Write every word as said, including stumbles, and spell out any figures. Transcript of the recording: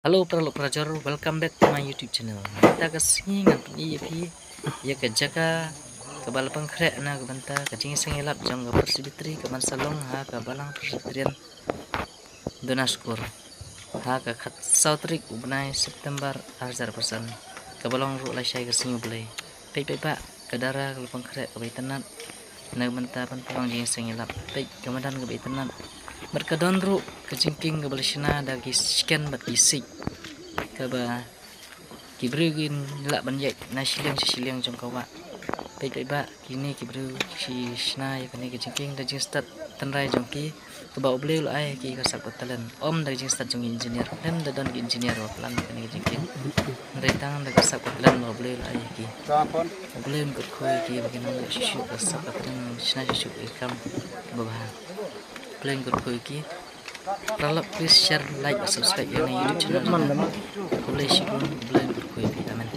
Hello para lok para jor, welcome back to my YouTube channel. Mynta ka sngi ngan pyni ïa phi ïa ka jaka kaba la pynkhreh na ka bynta ka jingïaseng ïalap jong ka Presbytery kaban sa long ha ka Balang Presbyterian Donaskur ha ka khatsaw tarik u bnai September ar hajar arphew san, kaba long ruh lashai ka sngi U Blei. Peit, peit ba ka dara ka la pynkhreh kaba itynnad na ka bynta ban pynlong jingïaseng ïalap. Peit ka madan kaba itynnad. Bad ka don ruh ka jingkieng kaba la shna da ki shken bad ki siej, kaba ki briew kin lah ban ïaid na shiliang sha shiliang jong ka wah. Peit, peit ba kine ki briew ki shna ïa kane ka jingkieng da jingstad tynrai jong ki, kaba U Blei u la ai ha ki ka sap ka talent. Ym da ka jingstad jong ki engineer, lem da don ki engineer ba plan ïa kane ka jingkieng, hynrei tang da ka sap ka talent ba U Blei u la ai ha ki. U Blei un kyrkhu ïa ki ba kin nang ïoh shuh shuh ka sap ka talent, shna shuh shuh ïa ka kam kaba bha. U Blei un kyrkhu ïa ki. Para lok, please share, like bad subscribe ïa kane ka YouTube channel jong nga. U Blei shibun, U Blei un kyrkhu ïa phi. Amen.